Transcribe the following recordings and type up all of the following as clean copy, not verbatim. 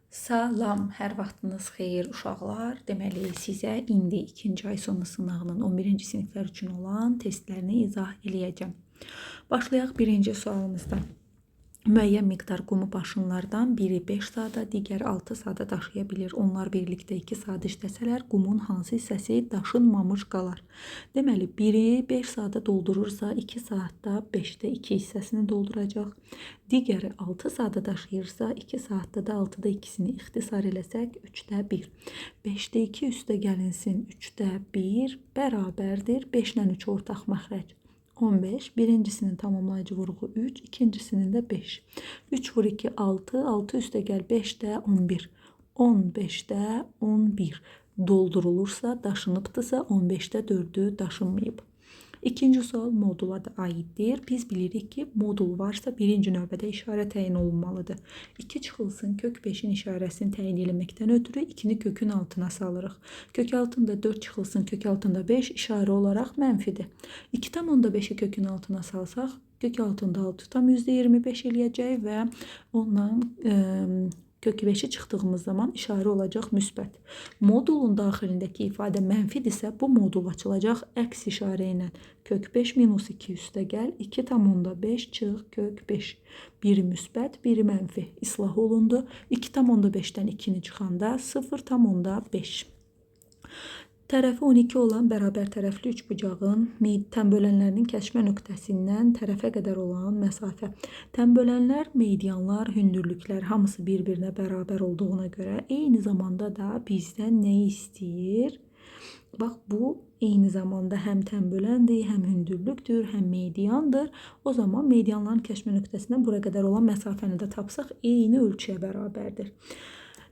Salam, hər vaxtınız xeyir uşaqlar. Deməli, sizə indi ikinci ay sonu sınağının 11-ci siniflər üçün olan testlərini izah eləyəcəm. Başlayaq birinci sualımızdan. Müəyyən miqdar qumu başınlardan biri 5 saata, digəri 6 saata daşıya bilir. Onlar birlikdə 2 saat işləsələr, qumun hansı hissəsi daşınmamış qalar? Deməli, biri 5 saata doldurursa, 2 saatda 5-də 2 hissəsini dolduracaq. Digəri 6 saata daşıyırsa, 2 saatda da 6-da 2-sini ixtisar eləsək, 3-də 1. 5-də 2 üstə gəlinsin 3-də 1 bərabərdir. 5 ilə 3 ortaq məxrəc. 15. Birincisinin tamamlayıcı vurğu 3, ikincisinin də 5. 3 vur 2, 6. 6 üstə gəl 5 də 11. 15-də 11 doldurulursa, daşınıbdırsa 15-də 4-ü daşınmayıb. İkinci sual modula da aiddir. Biz bilirik ki, modul varsa birinci növbədə işarə təyin olunmalıdır. 2 çıxılsın kök 5-in işarəsini təyin eləməkdən ötürü 2-ni kökün altına salırıq. Kök altında 4 çıxılsın kök altında 5 işarə olaraq mənfidir. 2,5-i kökün altına salsaq, kök altında 6,25 eləyəcək və ondan kök 5-i çıxdığımız zaman işarə olacaq müsbət. Modulun daxilindəki ifadə mənfidirsə, bu modul açılacaq əks işarə ilə. Kök 5 minus 2 üstə gəl, 2,5 çıx kök 5. Biri müsbət, biri mənfi. İslah olundu. 2,5-dən 2-ni çıxanda 0,5. Tərəfi 12 olan bərabər tərəfli üçbucağın tənbölənlərinin kəsişmə nöqtəsindən tərəfə qədər olan məsafə. Tənbölənlər, medianlar, hündürlüklər hamısı bir-birinə bərabər olduğuna görə eyni zamanda da bizdən nəyi istəyir? Bax, bu eyni zamanda həm tənböləndir, həm hündürlükdür, həm mediandır. O zaman medianların kəsişmə nöqtəsindən bura qədər olan məsafəni də tapsaq eyni ölçüyə bərabərdir.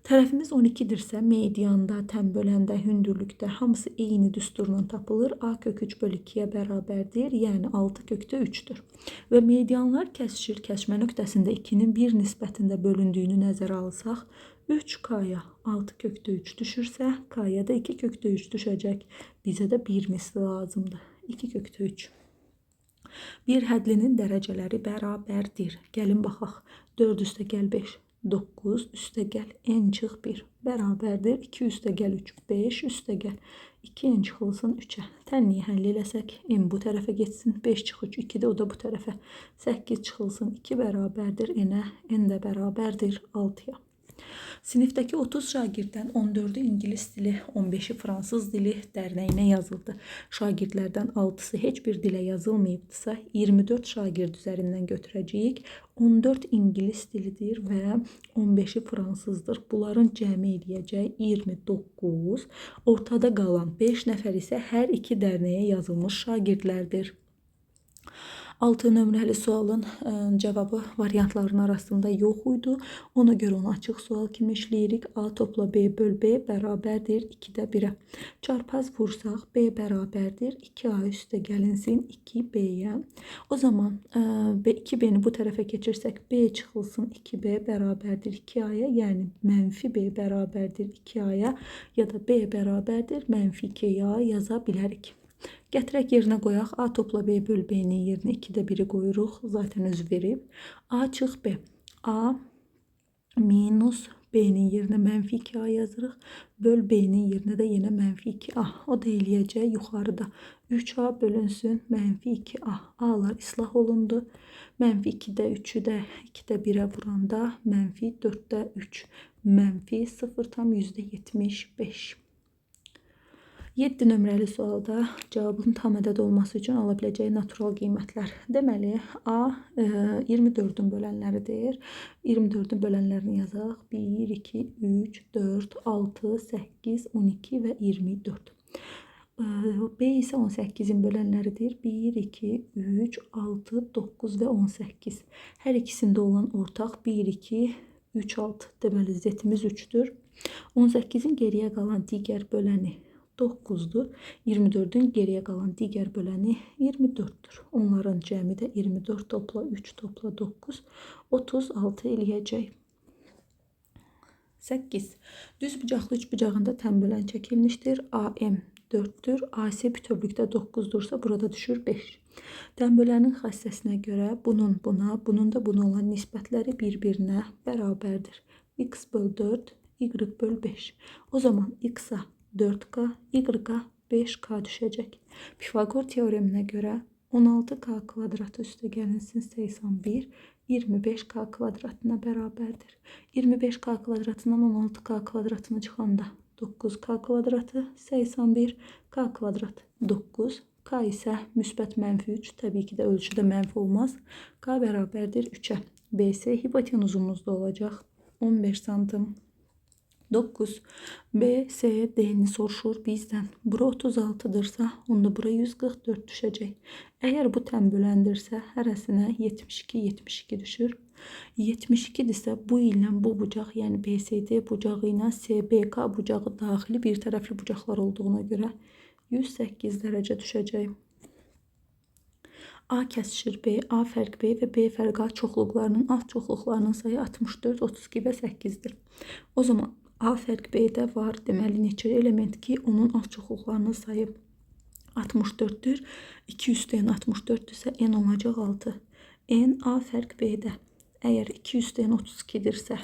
Tərəfimiz 12-dirsə, medianda, tənböləndə, hündürlükdə hamısı eyni düsturla tapılır. A kök 3 bölü 2-yə bərabərdir, yəni 6 kökdə 3-dür. Və medianlar kəsişir, kəsişmə nöqtəsində 2-nin 1 nisbətində bölündüyünü nəzərə alsaq, 3K-ya 6 kökdə 3 düşürsə, K-ya da 2 kökdə 3 düşəcək. Bizə də 1 misli lazımdır. 2 kökdə 3. Bir hədlinin dərəcələri bərabərdir. Gəlin baxaq. 4 üstə gəl 5. 9 üstə gəl n çıx 1 bərabərdir. 2 üstə gəl 3, 5 üstə gəl 2 n çıxılsın 3-ə. Tənliyi həll eləsək n bu tərəfə getsin. 5 çıx 3, 2 də o da bu tərəfə. 8 çıxılsın 2 bərabərdir n-ə. N də bərabərdir 6-ya. Sinifdəki 30 şagirddən 14-ü ingilis dili, 15-i fransız dili dərnəyinə yazıldı. Şagirdlərdən 6-sı heç bir dilə yazılmayıbdısa, 24 şagird üzərindən götürəcəyik. 14 ingilis dilidir və 15-i fransızdır. Bunların cəmi eləyəcək 29. Ortada qalan 5 nəfər isə hər iki dərnəyə yazılmış şagirdlərdir. 6 nömrəli sualın cavabı variantların arasında yox idi. Ona görə onu açıq sual kimi işləyirik. A topla B böl B bərabərdir 2-də 1-ə. Çarpaz vursaq B bərabərdir 2A üstə gəlinsin 2B-yə. O zaman 2B-ni bu tərəfə keçirsək B çıxılsın 2B bərabərdir 2A-ya, yəni mənfi B bərabərdir 2A-ya ya da B bərabərdir mənfi 2A yaza bilərik. Gətirək yerinə qoyaq. A topla B böl B-nin yerinə 2-də 1-i qoyuruq. Zaten özü verib. A çıx B. A minus B-nin yerinə mənfi 2A yazırıq. Böl B-nin yerinə də yenə mənfi 2A. O da eləyəcək yuxarıda 3A bölünsün mənfi 2A. A-lar islah olundu. Mənfi 2-də 3-ü də 2-də 1-ə vuranda mənfi 4-də 3. Mənfi 0,75. 7 nömrəli sualda cavabın tam ədəd olması üçün ala biləcəyi natural qiymətlər. Deməli, A 24-ün bölənləridir. 24-ün bölənlərini yazaq. 1, 2, 3, 4, 6, 8, 12 və 24. B isə 18-in bölənləridir. 1, 2, 3, 6, 9 və 18. Hər ikisində olan ortaq 1, 2, 3, 6. Deməli, Z-imiz 3-dür. 18-in geriyə qalan digər böləni 9-dur. 24-ün geriyə qalan digər böləni 24-dür. Onların cəmi də 24 topla 3 topla 9, 36 eləyəcək. 8. Düz bucaqlı üçbucağında tənbölən çəkilmişdir. AM 4-dür. AC bütövlükdə 9-dursa burada düşür 5. Tənbölənin xassəsinə görə bunun buna, bunun da buna olan nisbətləri bir-birinə bərabərdir. X böl 4, Y böl 5. O zaman X-a 4K, Y-a 5K düşəcək. Pifaqor teoreminə görə 16K kvadratı üstə gəlinsin 81, 25K kvadratına bərabərdir. 25K kvadratından 16K kvadratını çıxanda 9K kvadratı 81, K kvadrat 9, K isə müsbət mənfi 3, təbii ki də ölçüdə mənfi olmaz. K bərabərdir 3-ə. BC hipotenuzumuz da olacaq 15 santim. 9. B, C, D-ni soruşur bizdən. Bura 36-dırsa, onda bura 144 düşəcək. Əgər bu tən böləndirsə, hərəsinə 72, 72 düşür. 72-dirsə, bu ilə bu bucaq, yəni BCD bucağı ilə SBK bucağı daxili bir tərəfli bucaqlar olduğuna görə 108 dərəcə düşəcək. A kəsişir B, A fərq B və B fərq A çoxluqlarının alt çoxluqlarının sayı 64, 32 və 8-dir. O zaman A fərq B-də var, deməli neçə element ki, onun alt çoxluqlarının sayı 64-dür. 2 üstə n 64-dürsə, n olacaq 6. N A fərq B-də. Əgər 2 üstə n 32-dirsə,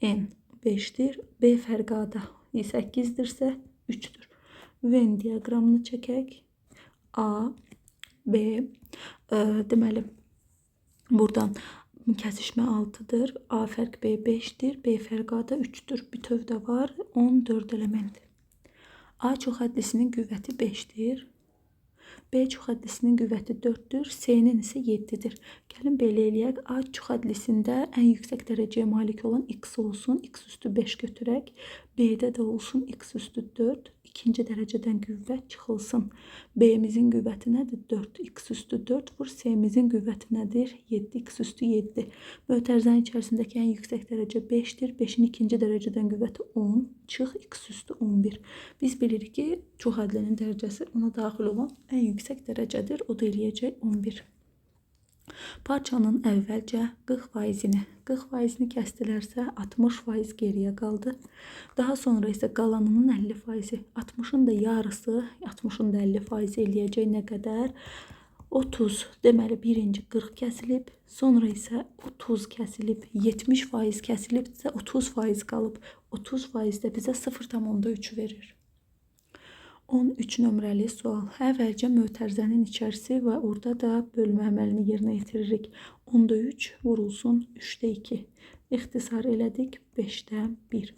n 5-dir. B fərq A-da 8-dirsə, 3-dür. Venn diaqramını çəkək. A, B, deməli, buradan kəsişmə 6-dır. A fərq B 5-dir. B fərq A da 3-dür. Bütövdə var 14 element. A çoxhədlisinin qüvvəti 5-dir. B çoxhədlisinin qüvvəti 4-dür. C-nin isə 7-dir. Gəlin belə eləyək. A çoxhədlisində ən yüksək dərəcəyə malik olan X olsun. X üstü 5 götürək. B-də də olsun X üstü 4. İkinci dərəcədən qüvvət çıxılsın. B-mizin qüvvəti nədir? 4. X üstü 4 vur. C-mizin qüvvəti nədir? 7. X üstü 7. Mötərizənin içərisindəki ən yüksək dərəcə 5-dir. 5-in ikinci dərəcədən qüvvəti 10. Çıx X üstü 11. Biz bilirik ki, çoxhədlinin dərəcəsi ona daxil olan ən yüksək dərəcədir. O da eləyəcək 11. Parçanın əvvəlcə 40%-ni, 40%-ni kəsdilərsə 60% geriyə qaldı. Daha sonra isə qalanının 50%, 60-ın da yarısı, 60-ın da 50% eləyəcək nə qədər? 30. Deməli, birinci 40 kəsilib, sonra isə 30 kəsilib, 70% kəsilibsə 30% qalıb. 30% də bizə 0,3 verir. 13 nömrəli sual. Əvvəlcə mötərizənin içərisi və orada da bölmə əməlini yerinə yetiririk. 10-da 3 vurulsun 3-də 2. İxtisar elədik 5-də 1.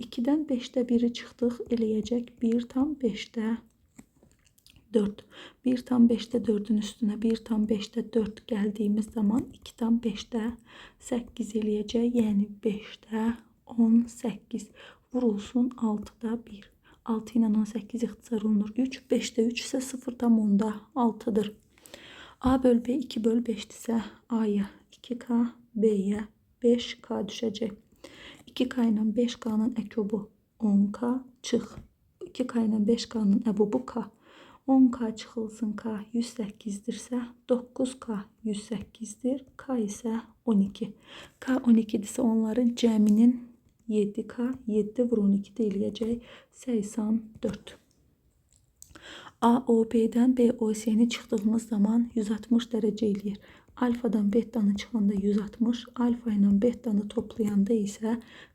2-dən 5-də 1-i çıxdıq, eləyəcək 1,5-də 4. 1,5-də 4-ün üstünə 1,5-də 4 gəldiyimiz zaman 2,5-də 8 eləyəcək. Yəni 5-də 18 vurulsun 6-da 1. 6 ilə 18 ixtisar olunur. 3, 5-də 3 isə 0,6-dır. A böl B 2 böl 5-dirsə A-ya 2K, B-yə 5K düşəcək. 2K ilə 5K-nın əkobu 10K çıx. 2K ilə 5K-nın əbobu K. 10K çıxılsın K 108-dirsə 9K 108-dir. K isə 12. K 12-dirsə onların cəminin 7K 7 vur 12 də eləyəcək 84. AOB-dən BOC-ni çıxdığımız zaman 160 dərəcə eləyir. Alfadan betanı çıxanda 160, alfa ilə betanı toplayanda isə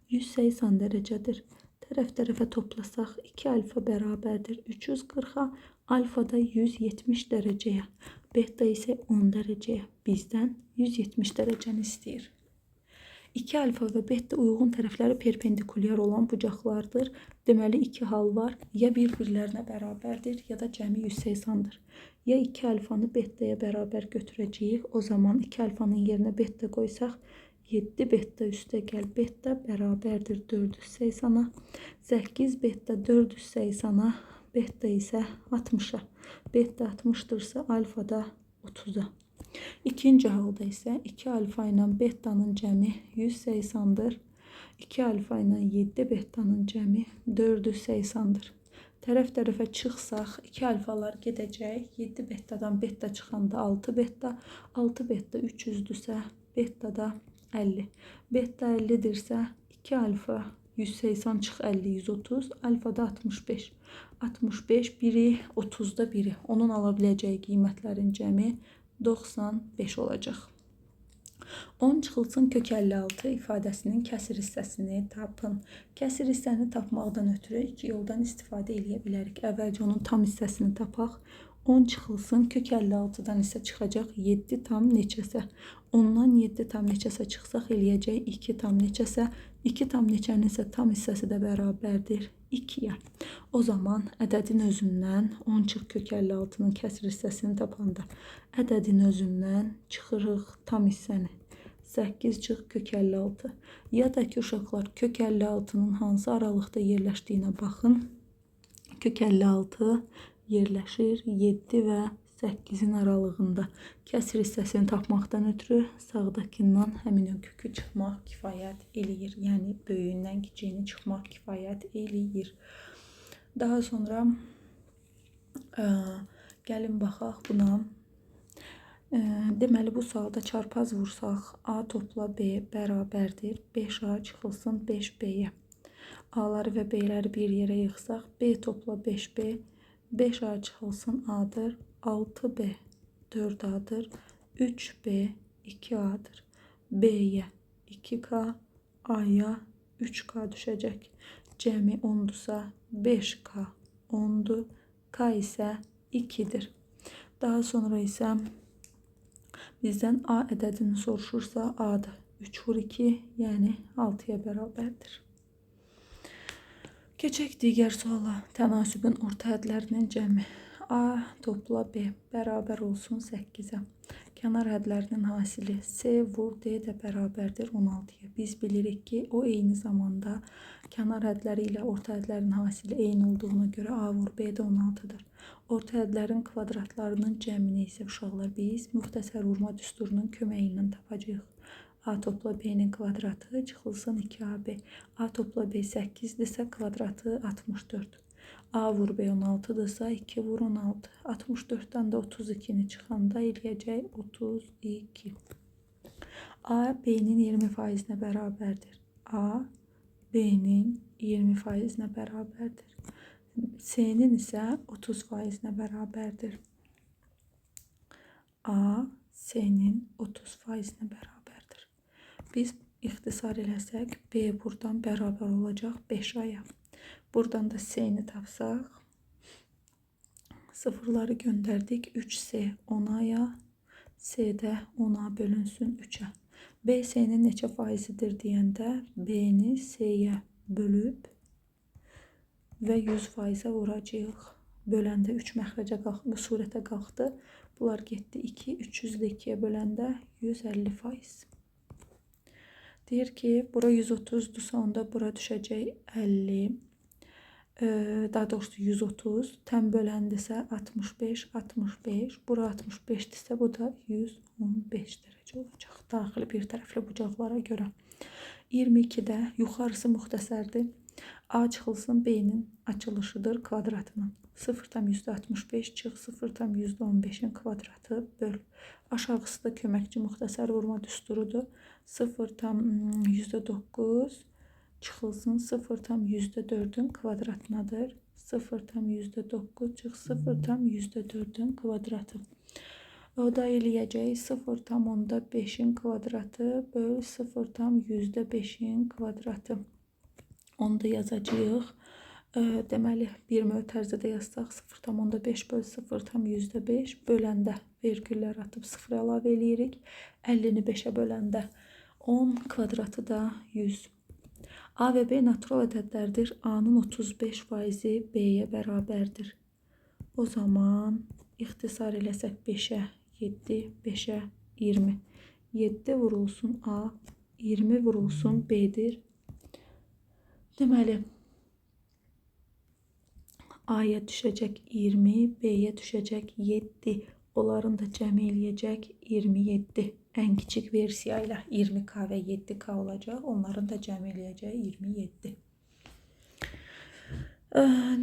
180 dərəcədir. Tərəf tərəfə toplasaq 2 alfa bərabərdir 340-a, alfa da 170 dərəcəyə, beta isə 10 dərəcəyə. Bizdən 170 dərəcəni istəyir. 2 alfa və beta uyğun tərəfləri perpendikulyar olan bucaqlardır. Deməli, iki hal var. Ya bir-birlərinə bərabərdir, ya da cəmi 180-dır. Ya 2 alfanı betaya bərabər götürəcəyik. O zaman 2 alfanın yerinə beta qoysaq, 7 beta üstə gəl beta bərabərdir 480-a. 8 beta 480-a, beta isə 60-a. Beta 60-dırsa alfa da 30-a. İkinci halda isə 2 alfa ilə betanın cəmi 180-dır. 2 alfa ilə 7 betanın cəmi 480-dır. Tərəf tərəfə çıxsaq 2 alfalar gedəcək. 7 betadan beta çıxanda 6 beta, 6 beta 300-dürsə beta da 50. Beta 50-dirsə 2 alfa 180 çıx 50 130, alfa da 65. 65 biri 30-da biri. Onun ala biləcəyi qiymətlərin cəmi 95 olacaq. 10 çıxılsın kök 56 ifadəsinin kəsir hissəsini tapın. Kəsir hissəni tapmaqdan ötürü iki yoldan istifadə eləyə bilərik. Əvvəlcə onun tam hissəsini tapaq. 10 çıxılsın kök 56-dan isə çıxacaq 7 tam neçəsə. 10-dan 7 tam neçəsə çıxsaq eləyəcək 2 tam neçəsə. 2 tam neçənin isə tam hissəsi də bərabərdir 2-yə. O zaman ədədin özündən 10 çıx kök 56-nın kəsir hissəsini tapanda ədədin özündən çıxırıq tam hissəni. 8 çıx kök 56. Ya da ki uşaqlar kök 56-nın hansı aralıqda yerləşdiyinə baxın. Kök 56 yerləşir 7 və 8-in aralığında. Kəsir hissəsini tapmaqdan ötürü sağdakından həmin o kökü çıxmaq kifayət eləyir. Yəni böyüyündən kiçiyini çıxmaq kifayət eləyir. Daha sonra gəlin baxaq buna. Deməli bu sualda çarpaz vursaq A topla B bərabərdir. 5A çıxılsın 5B-yə. A-ları və B-ləri bir yerə yığsaq B topla 5B, 5A çıxılsın A-dır. 6B 4A-dır. 3B 2A-dır. B-yə 2K, A-ya 3K düşəcək. Cəmi 10-dursa 5K 10-dur. K isə 2-dir. Daha sonra isə bizdən A ədədini soruşursa A-dır. 3 vur 2, yəni 6-ya bərabərdir. Keçək digər suala. Tənasübün orta hədlərinin cəmi. A topla B bərabər olsun 8-ə. Kənar hədlərinin hasili C vur D də bərabərdir 16-ya. Biz bilirik ki, o eyni zamanda kənar hədləri ilə orta hədlərin hasili eyni olduğuna görə A vur B də 16-dır. Orta hədlərin kvadratlarının cəmini isə uşaqlar biz müxtəsər vurma düsturunun köməyi ilə tapacağıq. A topla B-nin kvadratı çıxılsın 2AB. A topla B 8-dirsə kvadratı 64. A vur B 16-dırsa 2 vur 16. 64-dən də 32-ni çıxanda eləyəcək 32. A B-nin 20%-nə bərabərdir. A B-nin 20%-nə bərabərdir. C-nin isə 30%-nə bərabərdir. A C-nin 30%-nə bərabərdir. Biz ixtisar eləsək B buradan bərabər olacaq 5A-ya. Buradan da C-ni tapsaq, sıfırları göndərdik. 3C 10A-ya, C də 10A bölünsün 3-ə. B C-nin neçə faizidir deyəndə B-ni C-yə bölüb və 100%-ə vuracağıq. Böləndə 3 məxrəcə qalxdı, surətə qalxdı. Bunlar getdi 2, 300 də 2-yə böləndə 150%. Deyir ki, bura 130-dursa onda bura düşəcək 50. Daha doğrusu 130. Təm böləndirsə 65, 65. Bura 65-dirsə bu da 115 dərəcə olacaq. Daxili bir tərəfli bucaqlara görə. 22-də yuxarısı müxtəsərdir. A çıxılsın B-nin açılışıdır kvadratının. 0,65 çıx 0,15-in kvadratı böl. Aşağısı da köməkçi müxtəsər vurma düsturudur. 0,9 çıxılsın 0,4-ün kvadratınadır. 0,9 çıx 0,4-ün kvadratı. O da eləyəcək 0,5-in kvadratı böl 0,5-in kvadratı. Onu da yazacağıq. Deməli, bir mötərizə də yazsaq 0,5 böl 0,5 böləndə vergüllər atıb 0 əlavə eləyirik. 50-ni 5-ə böləndə 10 kvadratı da 100. A və B natural ədədlərdir. A-nın 35%-i B-yə bərabərdir. O zaman ixtisar eləsək 5-ə 7, 5-ə 20. 7 vurulsun A, 20 vurulsun B-dir. Deməli, A-ya düşəcək 20, B-yə düşəcək 7. Onların da cəmi eləyəcək 27. Ən kiçik versiya ilə 20K və 7K olacaq. Onların da cəmi eləyəcək 27.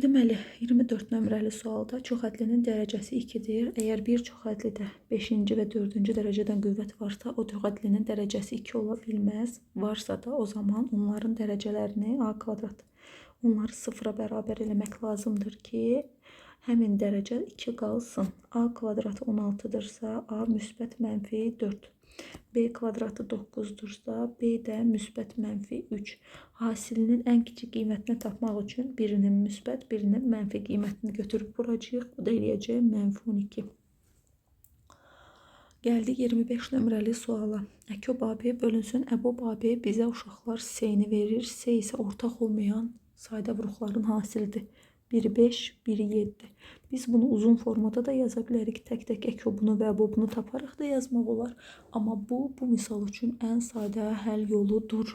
Deməli, 24 nömrəli sualda çoxhədlinin dərəcəsi 2-dir. Əgər bir çoxhədlidə 5-ci və 4-cü dərəcədən qüvvət varsa, o çoxhədlinin dərəcəsi 2 ola bilməz. Varsa da o zaman onların dərəcələrini A kvadrat, onları sıfıra bərabər eləmək lazımdır ki, həmin dərəcə 2 qalsın. A kvadratı 16-dırsa, A müsbət mənfi 4. B kvadratı 9-dursa, B də müsbət mənfi 3. Hasilinin ən kiçik qiymətini tapmaq üçün birinin müsbət, birinin mənfi qiymətini götürüb vuracağıq. Bu da eləyəcək mənfi 12. Gəldik 25 nömrəli suala. Əkob AB bölünsün Əbob AB bizə uşaqlar S-ni verir. S isə ortaq olmayan sayda vuruqların hasilidir. Biri 5, biri 7. Biz bunu uzun formada da yaza bilərik. Tək-tək əkobunu və əbobunu taparaq da yazmaq olar. Amma bu misal üçün ən sadə həll yoludur.